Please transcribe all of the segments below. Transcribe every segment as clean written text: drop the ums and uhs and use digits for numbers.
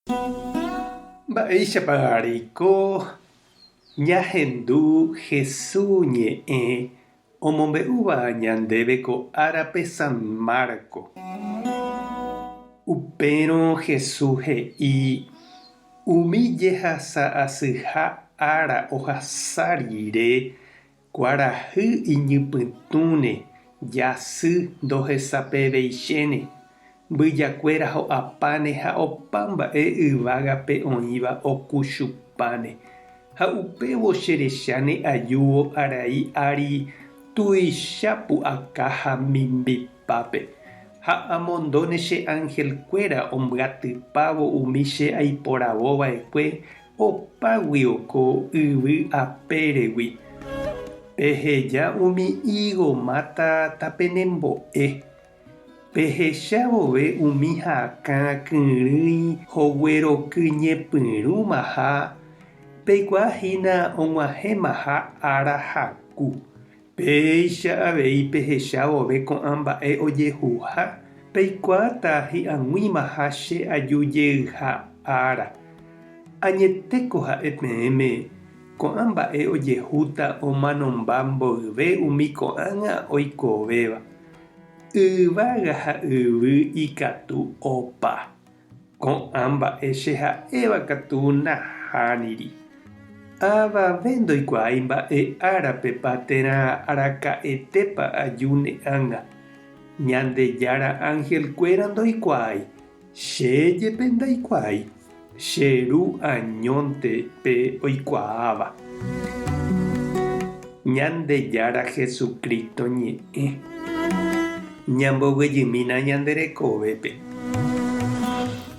Mba'éichapa reiko ñahendu Hesu ñe'ẽ omombe'úva ñandéve ko árape San Marco? Upérõ Hesu he'i umi jehasa asyha ára ohasa rire Kuarahy iñypytũne, jasy ndohesapeveichéne, mbyjakuéra ho'apáne ha opa mba'e yvágape oĩva okuchupáne. Ha upévo che recháne ajúvo arai ári tuicha pu'aka ha mimbipápe, ha amondóne che angelkuéra ombyatypávo umi che aiporavova'ekue Opáguio ko yvy apéregui. Peheja umi ígo máta tapenembo'e. Pehecha vove umi hakã kyrỹi hogueroky ñepyrũmaha, peikuaa hína og̃uahẽmaha ára haku. Péicha avei pehecha vove ko'ã mba'e ojehuha, peikuaáta hi'ag̃uimaha che aju jeyha ára. Añetéko ha'e peẽme, ko'ã mba'e ojehúta omanomba mboyve umi ko'ág̃a oikovéva. Yvága ha yvy ikatu opa. Ko'ã mba'e che ha'éva katu nahániri. Avave ndoikuaái mba'e árapepa térã araka'etépa aju ne ág̃a. Ñandejára anhelkuéra ndoikuaái, che jepe ndaikuaái, che Ru añónte pe oikuaáva. Ñandejára Jesucristo ñe'ẽ. Ñamboguejymína ñande rekovépe.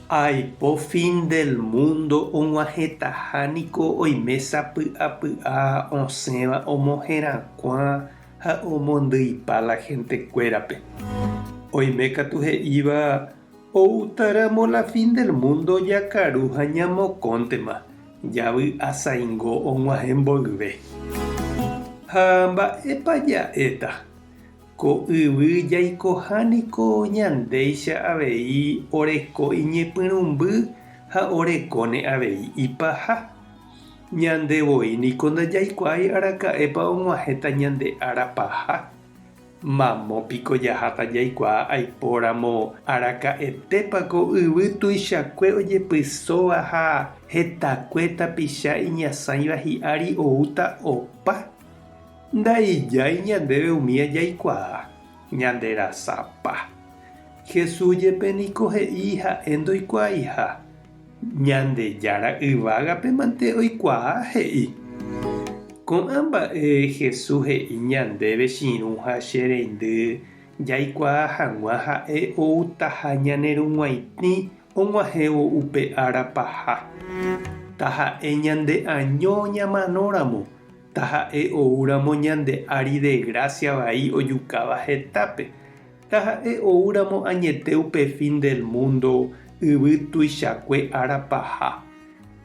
Aipo fin del mundo og̃uahẽtaha niko oime sapy'apy'a osẽva omoherakuã ha omondyipa la gentekuérape. Oime katu he'íva oútaramo la fin del mundo jakaru ha ñamokõntema, javy'a saingo og̃uahẽ mboyve. Ha mba'épa ja'éta? Ko yvy jaikoha niko ñandéicha avei oreko iñepyrũmby ha orekóne avei ipaha. Ñande voi niko ndajaikuaái araka'épa og̃uahẽta ñande ára paha. Mamo piko jaháta jaikuaa aipóramo araka'etépa ko yvy tuichakue ojepysóva ha hetakue tapicha iñasãiva hi'ári oúta opa? Ndaijái ñandéve umía jaikuaa, ñande rasapa. Jesús jepe niko he'i ha'e ndoikuaaiha. Ñandejára yvágape mante oikuaa he'i. Ko'ã mba'e Jesús he'i ñandéve chirũ ha che reindy jaikuaa hag̃ua ha'e outaha ñane rug̃uaitĩ og̃uahẽvo upe ára paha. Taha'e ñande año ñamanóramo, Taha'e oúramo ñande ári desgracia vai ojukáva hetápe, taha'e oúramo añete upe fin del mundo yvy tuichakue ára paha.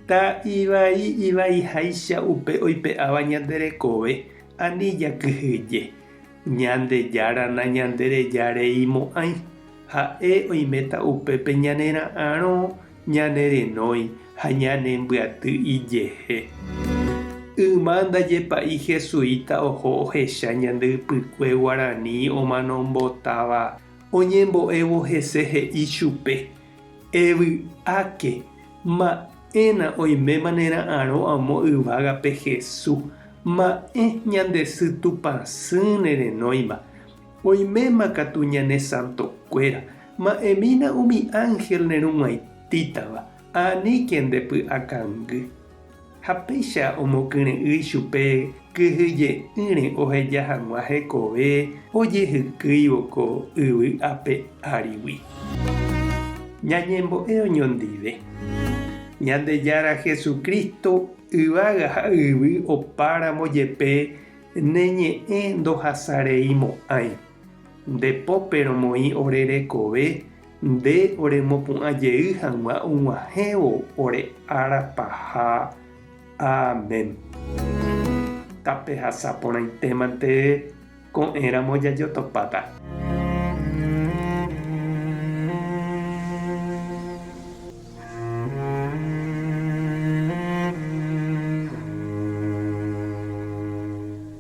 Ta ivai ivaiháicha upe oipe'áva ñande rekove, ani jakyhyje. Ñandejára nañandereja reimo'ãi, ha'e oiméta upépe ñanera'arõ ñane renói ha ñanembyaty ijehe. Yma ndaje pa'i jesuita oho ohecha ñande ypykue guarani omanombotáva oñembo'évo hese he'i chupe, Evy'áke, ma'ẽna oiméma nera'arõ amo yvágape Hesu, ma'ẽ ñande sy Tupãsy nerenóima, Oiméma katu ñane santokuéra, ma'ẽmína umi ánhel ne rug̃uaitĩtava, aníke nde py'akangy. Ha péicha omokyre'ỹ ichupe kyhyje'ỹre oheja hag̃ua hekove ojehykýivo ko yvy ape árigui. Ñañembo'e oñondive. Ñandejára Jesucristo, yvága ha yvy opáramo jepe Ne ñe'ẽ ndohasareimo'ãi. Nde pópe romoĩ ore rekove, nde oremopu'ã jey hag̃ua og̃uahẽvo ore ára paha. Amén. Tapehasa porãitémante ko'ẽramo jajotopáta.